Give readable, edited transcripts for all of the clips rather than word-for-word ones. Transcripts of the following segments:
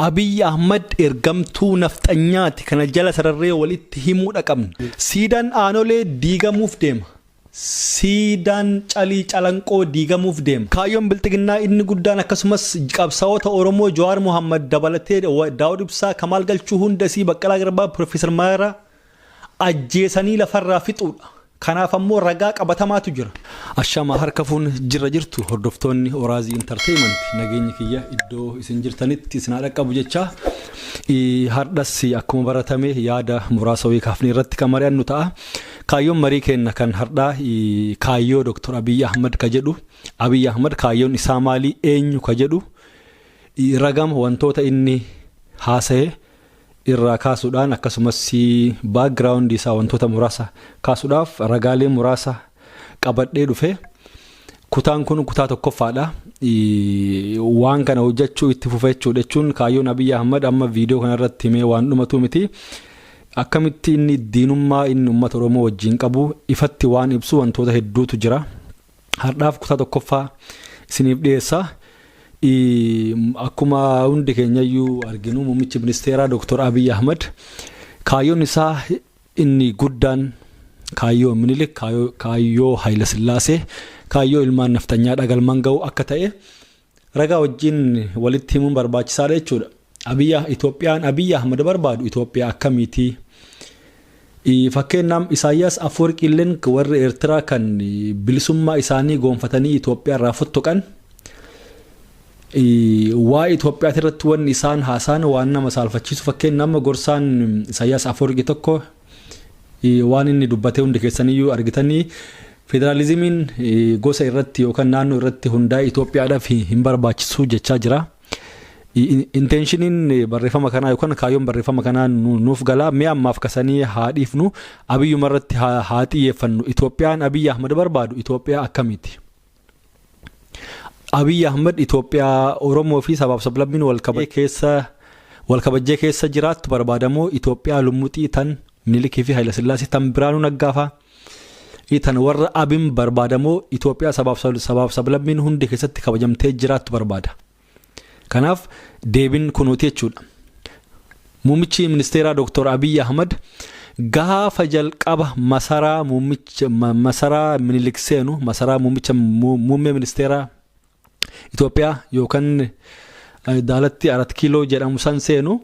Abiy Ahmad ergamtuu nafxanyaati kana jala sararree walitti himuudha qabna. Siidaan Aanolee diigamuuf deema. Siidaan Calii Calanqoo diigamuuf deema. Kaayyoon Bilxiginnaa inni guddaan akkasumas qabsaa'ota Oromoo Jawaar Mohammad dabalatee Daawud Ibsaa, Kamaal Galchuu Hundasii, Baqqalaa Garbaa, Piroofeesar Mararaa ajjeesanii lafarraa fixuudha. Kanaaf ammoo ragaa qabatamaatu jira. Ashama harka fuune jirra jirtu hordoftoonni Oraazii Entertainment, nageenyi kiyya iddoo isin jirtanitti isin haa dhaqqabu jechaa, hardhas akkuma baratame yaada muraasa wayii kaafne irratti kan mari'annu ta'a. Kaayyoon marii keenna kan hardhaa kaayyoo Dr. Abiy Ahmad ka jedhu, Abiy Ahmad kaayyoon isaa maali, eenyu ka jedhu, ragama wantoota inni haasa'e irraa kaasuudhaan akkasumas background isaa wantoota muraasa kaasuudhaaf ragaalee muraasa qabadhee dhufe. Kutaan kun kutaa tokkoffaadha. Waan kana hojjechuu itti fufa jechuudha, jechuun kaayyoon Abiy Ahmad amma viidiyoo kanarratti himee waan dhumatu miti. Akkamitti inni diinummaa inni uummata Oromoo wajjin qabu ifatti waan ibsu wantoota hedduutu jira. Har'aaf kutaa tokkoffaa isiniif dhiyeessa. Akkuma hundi keenyayyuu arginu, muummichi ministeeraa Dr. Abiy Ahmad kaayyoon isaa inni guddaan kaayyoo Minilik, kaayyoo Haayila Sillaasee, kaayyoo ilmaan naftanyaa galmaan ga'u akka ta'e ragaa wajjin walitti himuun barbaachisaadha jechuudha. Abiyya Itoophiyaan Abiy Ahmad barbaadu Itoophiyaa akkamiiti? Fakkeenyaaf, Isaayyaas Afwerqiilleen warri Eertiraa kan bilisummaa isaanii goonfatanii Itoophiyaa irraa fottoqan waa'ee Itoophiyaa irratti wanni isaan haasaan waan nama saalfachiisu. Fakkeenyaaf, nama gorsaan Isaayyaas Afwerqii tokko waan inni dubbatee hundi keessaniyyuu argitanii, federaalizimiin gosa irratti yookaan naannoo irratti hundaa'e Itoophiyaadhaaf hin barbaachisu jechaa jira. Intentioniin barreeffama kanaa yookaan kaayyoon barreeffama kanaa nuuf galaa. Mi'a ammaaf kasanii haa dhiifnu, Abiyyuma irratti haa xiyyeeffannu. Itoophiyaan Abiyyi Ahmad barbaadu Itoophiyaa akkamiiti? Abiyyi Ahmad Itoophiyaa Oromoo fi sabaaf sablammiin wal kabajjee keessa jiraattu barbaadamoo, Itoophiyaa lummuxii tan Minilikii fi Hayilasillaasee tan Biraanuu Naggaafaa tan warra Abin barbaadamoo, Itoophiyaa sabaaf sablammiin hundi keessatti kabajamtee jiraattu barbaada? Kanaaf deebiin kunuuti jechuudha. Muummichi ministeeraa Dr. Abiyyi Ahmad gaafa jalqaba masaraa muummicha masaraa Minilik seenu, masaraa muummicha muummee ministeeraa Itoophiyaa yookaan Daalatti Arat Kiiloo jedhamu san seenu,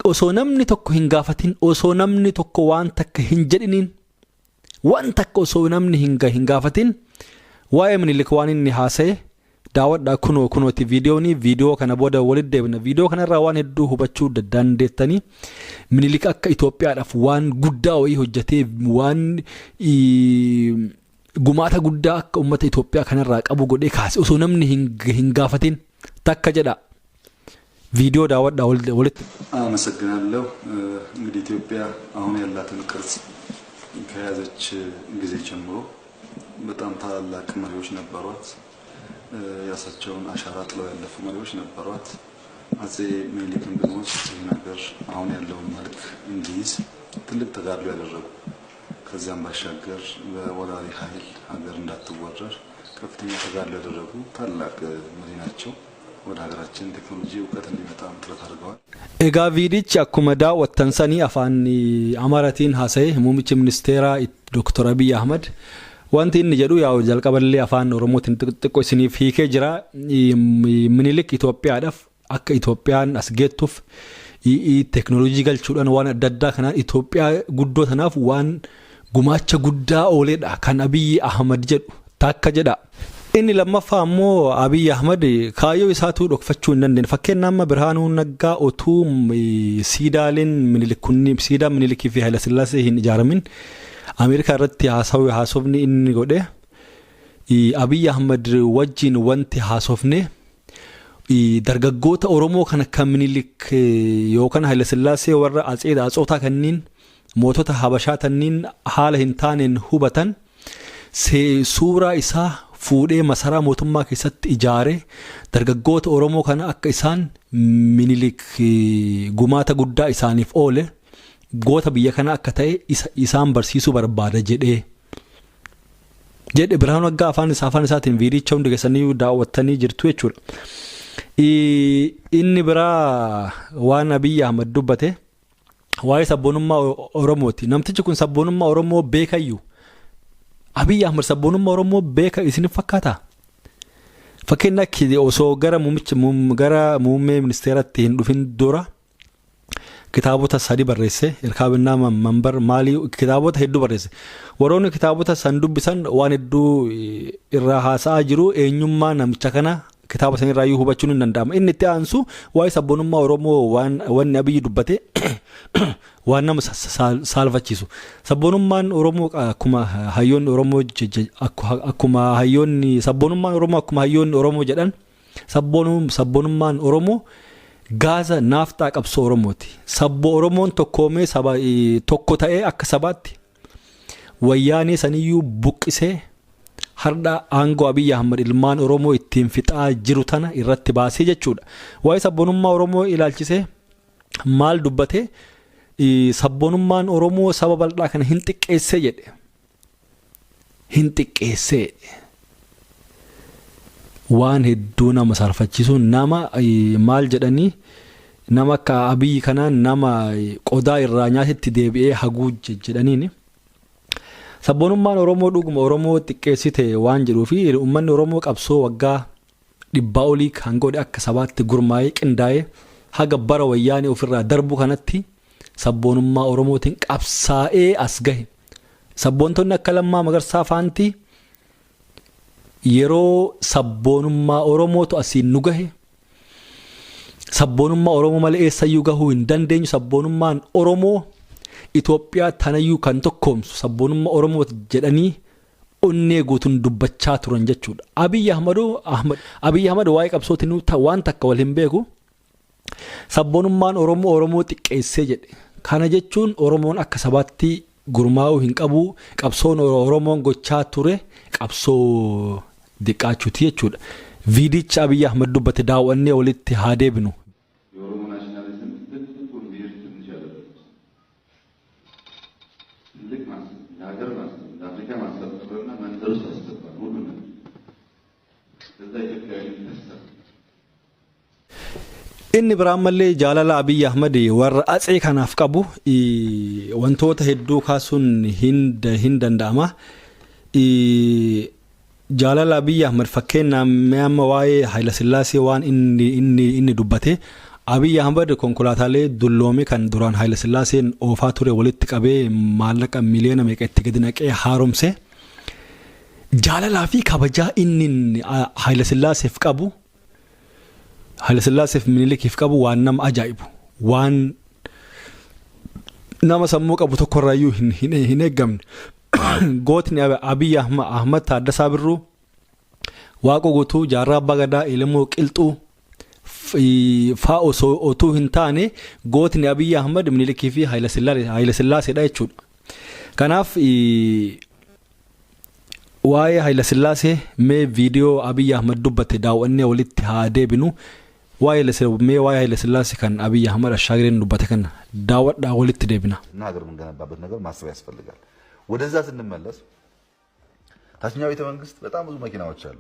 osoo namni tokko hin gaafatin, osoo namni tokko waan takka hin jedhiniin, waan takka osoo namni hin gaafatin waa'ee Minilik waan inni haasa'e daawwadhaa. Kunoo kunooti viidiyoonii. Viidiyoo kana booda walitti deebina. Viidiyoo kanarraa waan hedduu hubachuu dandeettanii, Minilik akka Itoophiyaadhaaf waan guddaa wayii hojjetee, waan gumaata guddaa akka uummata Itoophiyaa kanarraa qabu godhee kaase osoo namni hin gaafatin. Takka jedha, viidiyoo daawwadhaa walitti. አመሰግናለሁ። እንግዲህ ኢትዮጵያ አሁን ያላትን ቅርጽ ከያዘች ጊዜ ጀምሮ በጣም ታላላቅ መሪዎች ነበሯት። የራሳቸውን አሻራ ጥለው ያለፉ መሪዎች ነበሯት። አፄ ምኒልክን ብንወስድ ይህን ሀገር አሁን ያለውን መልክ እንዲይዝ ትልቅ ተጋድሎ ያደረጉ፣ ከዚያም ባሻገር በወራሪ ኃይል ሀገር እንዳትወረር ከፍተኛ ተጋድሎ ያደረጉ ታላቅ መሪ ናቸው። ወደ ሀገራችን ቴክኖሎጂ እውቀት እንዲመጣም ጥረት አድርገዋል። Egaa viidichi akkuma daawwattan sanii afaan Amaaraatiin haasa'e muummichi ministeeraa Dr. Abiy Ahmad. Wanti inni jedhu yaa'u jalqaballee afaan Oromootiin xiqqoo isiniif hiikee jira. Minilik Itoophiyaadhaaf akka Itoophiyaan as geettuuf teeknooloojii galchuudhaan waan adda addaa kanaan Itoophiyaa guddoo tanaaf waan gumaacha guddaa ooledha kan Abiyyi Ahmad jedhu, takka jedha. Inni lammaffaa ammoo Abiyyi Ahmad kaayyoo isaatuu dhokfachuu hin dandeenye. Fakkeenya, amma Birhaanuu Naggaa otuu siidaaleen Minilik kunni, siidaan Minilikii fi Hayilasillaasee hin ijaaramin, Ameerikaa irratti haasofni inni godhe, Abiyyi Ahmad wajjin wanti haasofne dargaggoota Oromoo kan akka Minilik yookaan Hayilasillaasee, warra atsootaa kanniin, mootota Habashaa tanniin haala hin taaneen hubatan, suuraa isaa fuudhee masaraa mootummaa keessatti ijaaree dargaggoota Oromoo kana akka isaan Minilik gumaata guddaa isaaniif oole, goota biyya kana akka ta'e isaan barsiisuu barbaada jedhee jedhe Birhaanuu Naggaa afaan isaatiin. Viidicha hundi keessanii daawwattanii jirtu jechuudha. Inni biraa waan Abiyyi Ahmad dubbate waa'ee sabboonummaa Oromooti. Namtichi kun sabboonummaa Oromoo beekayyuu. Abiyyi Ahmad sabboonummaa Oromoo beeka isin fakkaataa? Fakkeenyaaf osoo gara muummicha gara muummee ministeeratti hin dhufin dura kitaabota sadi barreesse. Irkaabinnaa Manbar maalii kitaabota hedduu barreesse. Warroonni kitaabota san dubbisan waan hedduu irraa haasa'aa jiru. Eenyummaa namicha kana kitaaba sanirraa iyyuu hubachuun hin danda'ama. Inni itti aansu waa'ee sabboonummaa Oromoo waan wanni Abiyyi dubbate waan nama saalfachiisu. Sabboonummaan Oromoo akkuma hayyoonni Oromoo akkuma hayyoonni sabboonummaan Oromoo akkuma hayyoonni Oromoo jedhan, sabboonummaan Oromoo gaaza naafxaa qabsoo Oromooti. Sabbo Oromoon tokkoomee saba tokko ta'ee akka sabaatti wayyaanee saniyyuu buqqisee hardha aangoo Abiyyi Ahmad ilmaan Oromoo ittiin fixaa jiru tana irratti baasee jechuudha. Waa'ee sabboonummaa Oromoo ilaalchisee maal dubbate? Sabboonummaan Oromoo saba bal'aa kana hin xiqqeessee jedhe. Hin xiqqeessee jedhe. Waan hedduu nama saalfachiisu. Nama maal jedhanii, nama akka Abiyyi kanaan nama qodaa irraa nyaatetti deebi'ee haguu jedhaniini. Sabboonummaan Oromoo dhuguma Oromoo xiqqeessite waan jedhuu fi uummanni Oromoo qabsoo waggaa 100 olii kan godhe akka sabaatti gurmaa'ee qindaa'ee haga bara wayyaanee ofirraa darbu kanatti sabboonummaa Oromootiin qabsaa'ee as gahe. Sabboontonni akka Lammaa Magarsaa faanti yeroo sabboonummaa Oromootu asiin nu gahe, sabboonummaa Oromoo malee eessayyuu gahuu hin dandeenyu, sabboonummaan Oromoo Itoophiyaa tanayyuu kan tokkoomsu sabboonummaa Oromooti jedhanii onnee guutuun dubbachaa turan jechuudha. Abiyyi Ahmad waa'ee qabsootiin waan takka wal hin beeku. Sabboonummaan Oromoo Oromoo xiqqeessee jedhe. Kana jechuun Oromoon akka sabaatti gurmaa'uu hin qabu. Qabsoon Oromoon gochaa ture qabsoo diqqaachuuti jechuudha. Viidicha Abiyyi Ahmad dubbate daawwannee walitti haa deebinu. የኦሮሞ nationalism ትልቁን ብሔር ትንሽ ያደረጉት፣ ትልቅ ማሰብ፣ ለሀገር ማሰብ፣ ለአፍሪካ ማሰብ ቀረና መንደር ውስጥ አስገባል ሁሉ ነገር። ከዛ ኢትዮጵያዊነት ተሰራ። Inni biraan mallee jaalala Abiyyi Ahmad warra atsee kanaaf qabu wantoota hedduu kaasuun hin danda'ama. Jaalala Abiyyi Ahmad fakkeenyaaf amma waa'ee Haayilasillaasee waan inni dubbate, Abiyyi Ahmad konkolaataalee dulloome kan duraan Haayilasillaaseen oofaa ture walitti qabee maallaqa miliyoona meeqa itti gadi naqee haaromse. Jaalalaa fi kabajaa inni Haayilasillaaseef qabu, Haayilasillaaseef Minilikiif qabu waan nama ajaa'ibu, waan nama sammuu qabu tokkorraayyuu hin eeggamne. Gootni Abiyyi Ahmad Taaddasaa Birruu, Waaqoo Guutuu, Jaarraa Abbaa Gadaa, Elemoo Qilxuu faa osoo otuu hin taane gootni Abiyyi Ahmad Minilikii fi Haayilasillaaseedha jechuudha. Kanaaf waa'ee Haayilasillaasee mee viidiyoo Abiyyi Ahmad dubbate daawwannee walitti haa deebinu. Mee waa'ee Haayilasillaasee kan Abiyyi Ahmad Ashaagireen dubbate kana daawwadhaa, walitti deebina. እና ሀገር የምንገነባበት ነገር ማሰብ ያስፈልጋል። ወደዛ ስንመለስ ታችኛው ቤተ መንግስት በጣም ብዙ መኪናዎች አሉ።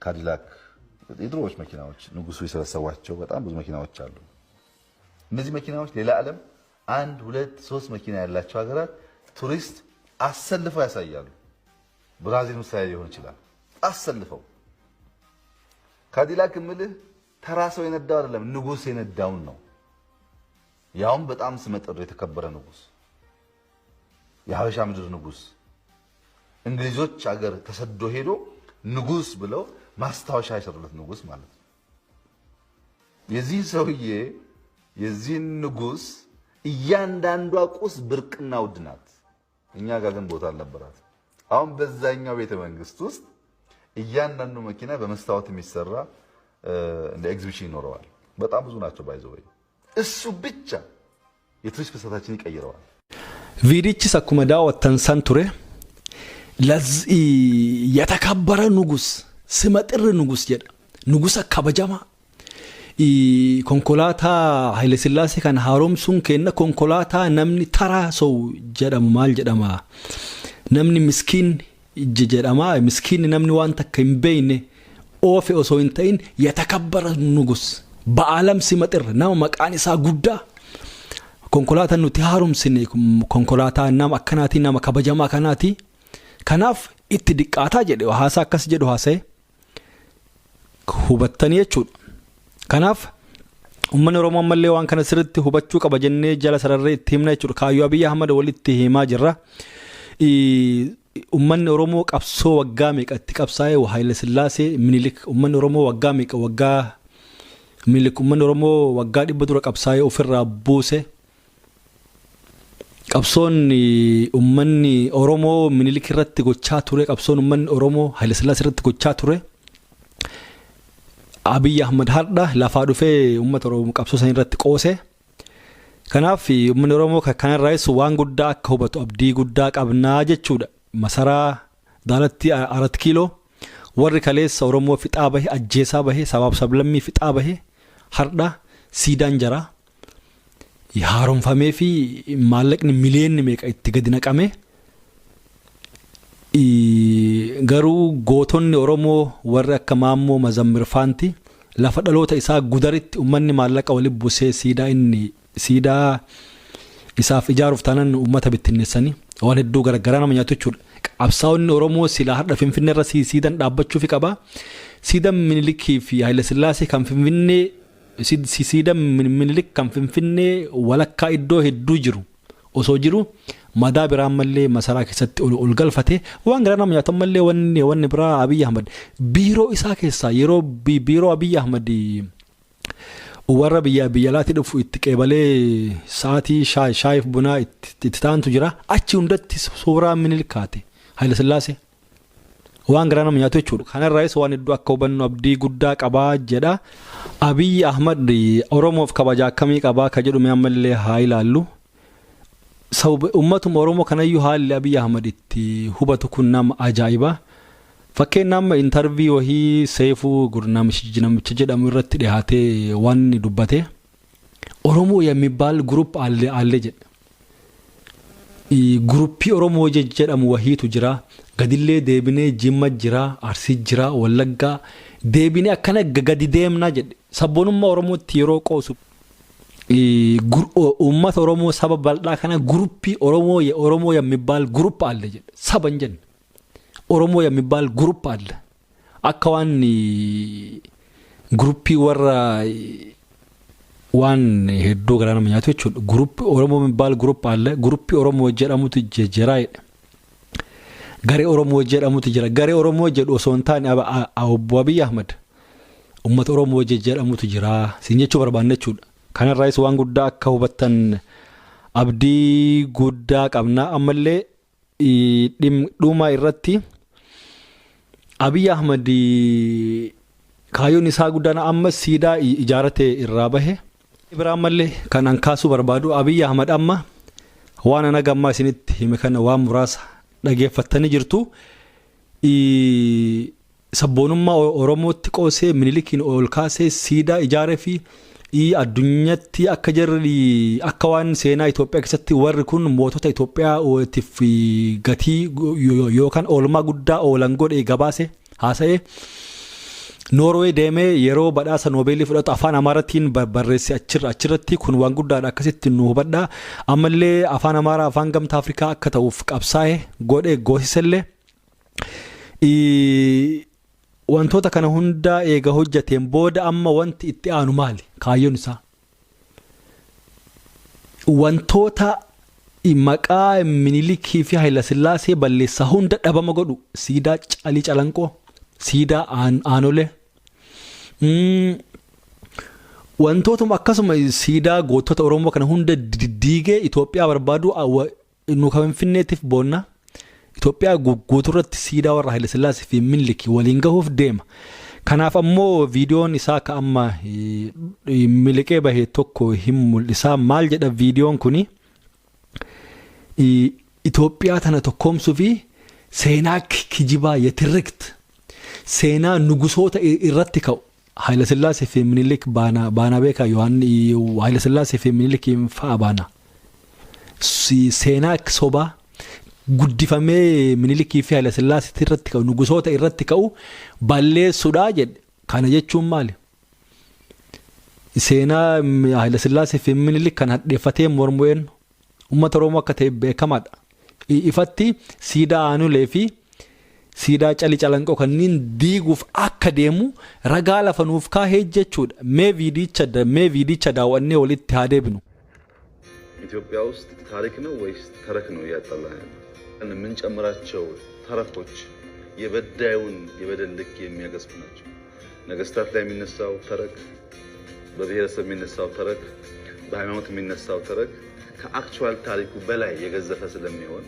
ካዲላክ የድሮዎች መኪናዎች፣ ንጉሱ የሰበሰቧቸው በጣም ብዙ መኪናዎች አሉ። እነዚህ መኪናዎች ሌላ ዓለም አንድ፣ ሁለት፣ ሶስት መኪና ያላቸው ሀገራት ቱሪስት አሰልፈው ያሳያሉ። ብራዚል ምሳሌ ሊሆን ይችላል። አሰልፈው። ካዲላክ የምልህ ተራ ሰው የነዳው አይደለም፣ ንጉስ የነዳውን ነው። ያውም በጣም ስመጥር የተከበረ ንጉስ፣ የሀበሻ ምድር ንጉስ፣ እንግሊዞች ሀገር ተሰዶ ሄዶ ንጉስ ብለው ማስታወሻ የሰሩለት ንጉስ ማለት ነው። የዚህ ሰውዬ፣ የዚህን ንጉስ እያንዳንዷ ቁስ ብርቅና ውድ ናት። እኛ ጋር ግን ቦታ አልነበራት። አሁን በዛኛው ቤተ መንግስት ውስጥ እያንዳንዱ መኪና በመስታወት የሚሰራ እንደ ኤግዚቢሽን ይኖረዋል። በጣም ብዙ ናቸው። By the way እሱ ብቻ የቱሪስት ፍሰታችን ይቀይረዋል። Viidichis akkuma daawwattan san ture. የተከበረ ንጉስ፣ ስመጥር ንጉስ jedha. Nugusa kabajamaa. Konkolaataa Haayilasillaasee kana haaromsuun kenna konkolaataa namni taraa sow jedhamu, maal jedhama, namni miskiin jedhama, miskiinni namni waan takka hin beekne Oofe osoo hin ta'in yatakabbara nugus ba'aalam simaxir nama maqaan isaa guddaa konkolaataan nuti haaromsine konkolaataa nama akkanaati nama kabajamaa kanaati kanaaf itti diqqaataa jedhe haasaa akkas jedhu haasa'e hubattanii jechuudha. Kanaaf uummanni Oromoo ammallee waan kana sirriitti hubachuu qaba jennee jala sararree itti himna jechuudha. Kaayyoo Abiyyi Ahmad walitti himaa jirra. Uummanni Oromoo qabsoo waggaa meeqa itti qabsaa'e Haayile Sillaasee Minilik uummanni Oromoo waggaa meeqa waggaa Minilik uummanni Oromoo waggaa 100 dura qabsaa'ee ofirraa buuse. Qabsoon uummanni Oromoo Minilik irratti gochaa ture qabsoon uummanni Oromoo Haayile Sillaasee irratti gochaa ture. Abiyyi Ahmad har'a lafaa dhufee uummata Oromoo qabsoo san irratti qoose. Kanaaf uummanni Oromoo kanarraayis waan guddaa akka hubatu abdii guddaa qabnaa jechuudha. Masaraa Daalatti Arat Kiiloo warri kaleessa Oromoo fixaa bahe ajjeesaa bahe sabaaf sablammii fixaa bahe har'a siidaan jaraa haaromfamee fi maallaqni miliyoonni meeqa itti gadi naqame garuu gootonni Oromoo warri akka Maammoo Mazammir Faanti lafa dhaloota isaa Gudaritti uummanni maallaqa walitti busee siidaa inni siidaa isaaf ijaaruuf taanaan uummata bittinneessanii waan hedduu garagaraa nama nyaatu jechuudha. Qabsaa'onni Oromoo silaa har'a Finfinnee irra siidan dhaabbachuufi qaba. Siidan Minilikii fi Hayilasillaasee kan Finfinnee siidan Minilik kan Finfinnee walakkaa iddoo hedduu jiru osoo jiru madaa biraa ammallee masaraa keessatti ol galfate waan garaa nama nyaatu ammallee wanni biraa Abiy Ahmad biiroo isaa keessaa yeroo biiroo Abiy Ahmad warra biyya biyya alaatii dhufu itti qeebalee sa'aatii shaayiif bunaa itti ta'antu jira achi hundatti suuraa Minilik kaate Haayile Sillaasee. Waan garaa nama nyaatu jechuudha. Kanarraayis waan hedduu akka hubannu abdii guddaa qabaa jedha. Abiyyi Ahmad Oromoof kabaja akkamii qabaa ka jedhu mee ammallee haa ilaallu. Uummatuma Oromoo kanayyuu haalli Abiyyi Ahmad itti hubatu kun nama ajaa'iba. Fakkeenya amma intarvii wahii Seefuu namicha jedhamu irratti dhiyaatee waan inni dubbate Oromoo የሚባል group አለ አለ jedhe. Guruppii Oromoo jedhamu wahiitu jira. Gadillee deebinee Jimma jira, Arsii jira, Wallaggaa deebinee akkana gadi deemnaa jedhe. Sabboonummaa Oromootti yeroo qoosu uummata Oromoo saba bal'aa kana guruppii Oromoo Oromoo የሚባል group አለ jedhe. Saba hin jenne. Oromoo የሚባል group አለ. Akka waan guruppii warra waan hedduu garaa nama nyaatu jechuudha. Guruppii Oromoo የሚባል group አለ. Guruppii Oromoo jedhamutu jira jedhe. Garee Oromoo jedhamutu jira. Garee Oromoo jedhu osoo hin taane obbo Abiy Ahmad uummata Oromoo jedhamutu jira. Siin jechuu barbaanne jechuudha. Kanarraayis waan guddaa akka hubattan abdii guddaa qabna. Ammallee dhuma irratti Abiy Ahmad kaayyoon isaa guddaan amma siidaa ijaarate irraa bahe. Biraa ammallee kan an kaasuu barbaadu Abiy Ahmad amma waan ana gammaa isinitti hime kana waan muraasa dhageeffattanii jirtu. Sabboonummaa Oromootti qoosee Minilikiin ol kaasee siidaa ijaaree fi addunyatti akka jarri akka waan seenaa Itoophiyaa keessatti warri kun mootota Itoophiyaatiif gatii yookaan oolmaa guddaa oolan godhe gabaase haasa'e. Noorwee deemee yeroo badhaasa Noobeelii fudhatu afaan Amaaraatiin barreesse achirratti kun waan guddaadha akkasitti nu hubadha. Ammallee afaan Amaaraa afaan gamtaa Afrikaa akka ta'uuf qabsaa'e godhe goosisellee. Wantoota kana hundaa eega hojjateen booda amma wanti itti aanu maali? Kaayyoon isaa. Wantoota maqaa Minilikii fi Hayilasillaasee balleessaa hunda dhabama godhu siidaa Calii Calanqoo, siidaa Aanolee. Wantootuma akkasuma siidaa gootota Oromoo kana hunda diigee Itoophiyaa barbaadu nu kan Finfinneetiif boonna. Itoophiyaa guutuurratti siidaa warra Hayilasillaasee fi Minilik waliin gahuuf deema. Kanaaf ammoo viidiyoon isaa akka amma miliqee bahe tokko hin mul'isaa. Maal jedha viidiyoon kuni? Itoophiyaa tana tokkoomsuu fi seenaa kijibaa የትርክት seenaa nugusoota irratti ka'u Hayilasillaasee fi Minilik baanaa beekaa Hayilasillaasee fi Minilik fa'a baana. Seenaa sobaa Guddifamee Minilikii fi Hayilasillaasee irratti ka'u, nugusoota irratti ka'u balleessuudha jedhe. Kana jechuun maali? Seenaa Hayilasillaasee fi Minilik kan hadheeffatee mormu eenyu? Uummata Oromoo akka ta'e beekamaadha. Ifatti siidaa Aanulee fi siidaa Calii Calanqoo kanneen diiguuf akka deemu ragaa lafa nuuf kaahee jechuudha. Mee viidicha daawwannee walitti haa deebinu. ኢትዮጵያ ውስጥ ታሪክ ነው ወይስ ተረክ ነው እያጣላን ያለው? የምንጨምራቸው ተረኮች የበዳዩን የበደል ልክ የሚያገዝፉ ናቸው። ነገስታት ላይ የሚነሳው ተረክ፣ በብሔረሰብ የሚነሳው ተረክ፣ በሃይማኖት የሚነሳው ተረክ ከ actual ታሪኩ በላይ የገዘፈ ስለሚሆን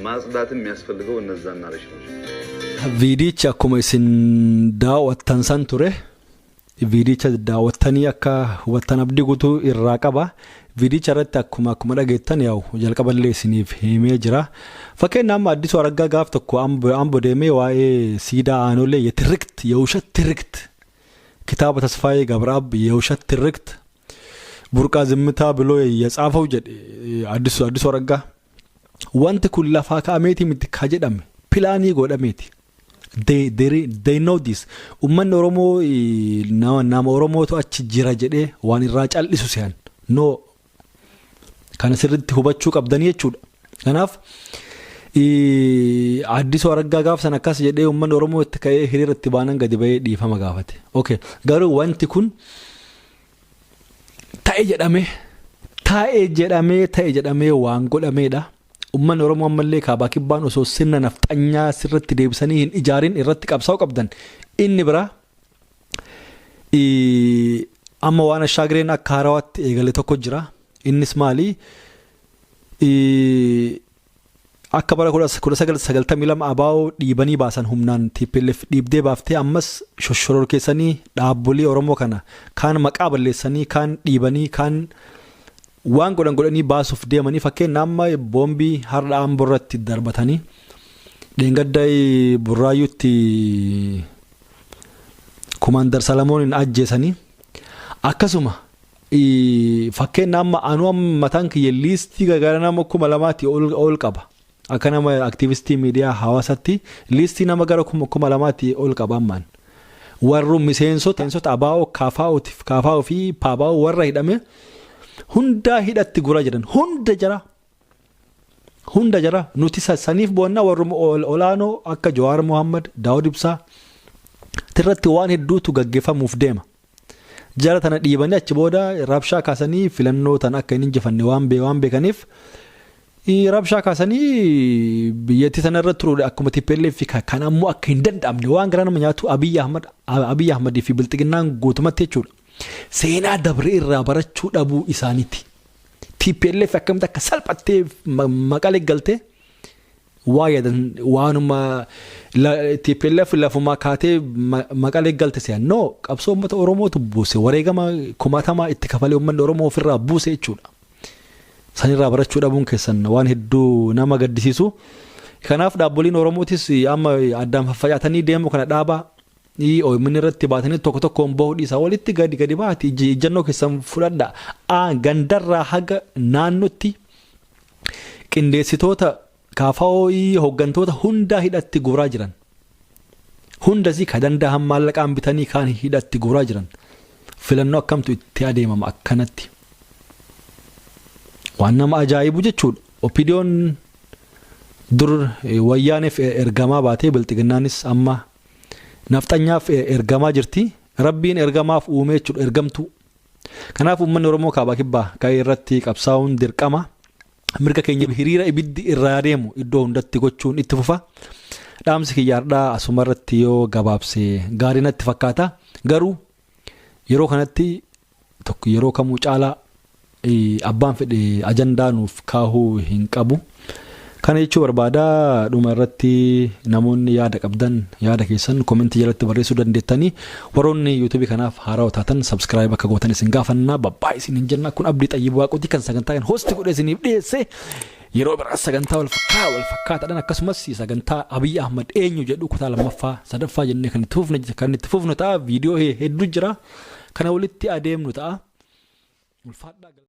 ማጽዳትም የሚያስፈልገው እነዛን narration ኦች ነው። Viidichi akkuma isin daawwattan san ture. Viidicha daawwattanii akka hubattan abdii guutuu irraa qaba. Viidicha irratti akkuma dhageettan yaa'u jalqaballee isiniif himee jira. Fakkeenya amma Addisuu Araggaa gaaf tokko Ambo deemee waa'ee siidaa Aanolee የትርክት የውሸት ትርክት kitaaba Tasfaayee Gabraab የውሸት ትርክት ቡርቃ ዝምታ ብሎ የጻፈው jedhe Addisuu Araggaa. Wanti kun lafaa ka'ameeti miti ka jedhame, pilaanii godhameeti. They know this. Uummanni Oromoo nama Oromootu achi jira jedhee waan irraa cal'isu se'an. No, kana sirriitti hubachuu qabdanii jechuudha. Kanaaf Addisuu Araggaa gaaf sana akkas jedhee uummanni Oromoo itti ka'ee hiriira itti baanan gadi ba'ee dhiifama gaafate. Okay. Garuu wanti kun ta'e jedhamee waan godhameedha. Uummanni Oromoo ammallee kaabaa kibbaan osoo sirna nafxanyaa sirratti deebisanii hin ijaarin irratti qabsaa'uu qabdan. Inni biraa amma waan Ashaagireen akka haarawaatti eegale tokko jira. Innis maali? Akka bara 1992 ABO dhiibanii baasan humnaan TPLF dhiibdee baaftee, ammas shoshororkeessanii dhaabbolee Oromoo kana kaan maqaa balleessanii, kaan dhiibanii, kaan waan godhan godhanii baasuuf deemanii. Fakkeenya amma boombii har'a Amboo irratti darbatanii, dheengadda Burraayyuutti Kumaandar Salamooniin ajjeesanii, akkasuma fakkeenya amma anuu mataan kiyya liistii gara nama 2000tti ol qaba. Akka nama aktiivistii miidiyaa hawaasaatti liistii nama gara 2000tti ol qaba ammaan. Warru miseensota ABO, KFO fi PABO warra hidhame hundaa hidhatti guraa jedhan, hunda jara. Hunda jara nuti saniif boonnaa warruma olaanoo akka Jawaar Mohammad, Daawud Ibsaa irratti waan hedduutu gaggeeffamuuf deema. Jara tana dhiibanii achi booda rabshaa kaasanii filannoo tana akka hin injifanne waan beekaniif rabshaa kaasanii biyyattii sana irra turuudha akkuma TPLF. Kan ammoo akka hin danda'amne waan gara nama nyaatu Abiyyi Ahmad fi Bilxiginnaan guutumatti jechuudha. Seenaa dabre irraa barachuu dhabuu isaaniiti. TPLF akkamitti akka salphattee Maqalee galtee waa yaadan, waanuma TPLF lafumaa kaatee Maqalee galte se'an. No, qabsoo uummata Oromootu buuse, wareegama kumaatamaa itti kafalee uummanni Oromoo ofirraa buuse jechuudha. Sanirraa barachuu dhabuun keessan waan hedduu nama gaddisiisu. Kanaaf dhaabboliin Oromootis amma addaan faffacaatanii deemu kana dhaabaa. OMN irratti baatanii tokko tokkoon bahuu dhiisaa, walitti gadi gadi baati ijjannoo keessan fudhadha. Gandarraa haga naannootti qindeessitoota KFO, hooggantoota hundaa hidhatti guuraa jiran. Hundasii ka danda'an maallaqaan bitanii kaan hidhatti guuraa jiran. Filannoo akkamtu itti adeemama akkanatti? Waan nama ajaa'ibu jechuudha. OPDOn dur Wayyaaneef ergamaa baatee, Bilxiginnaanis amma nafxanyaaf ergamaa jirti. Rabbiin ergamaaf uume jechuudha, ergamtuu. Kanaaf uummanni Oromoo kaabaa kibbaa ka'ee irratti qabsaa'uun dirqama. Mirga keenya hiriira ibiddi irraa deemu iddoo hundatti gochuun itti fufa. Dhaamsi kiyyaardhaa asuma irratti yoo gabaabse gaarii natti fakkaata. Garuu yeroo kanatti tokko yeroo kamuu caalaa abbaan fedhe ajandaa nuuf kaahuu hin qabu. Kana jechuu barbaada. Dhuma irratti namoonni yaada qabdan yaada keessan koomentii jalatti barreessuu dandeettanii, warroonni yuutuubii kanaaf haarawaa taatan subscribe akka gootan isin gaafannaa. Babbaa isin hin jenna. Kun Abdii Xayyib Waaqotii kan sagantaa kan host godhee isiniif dhiyeesse. Yeroo biraa sagantaa wal fakkaataadhaan, akkasumas sagantaa Abiyyi Ahmad eenyu jedhu kutaa lammaffaa, sadaffaa jennee kan itti fufnu ta'a. Viidiyoo hedduu jira, kana walitti adeemnu ta'a. Ulfaadhaa.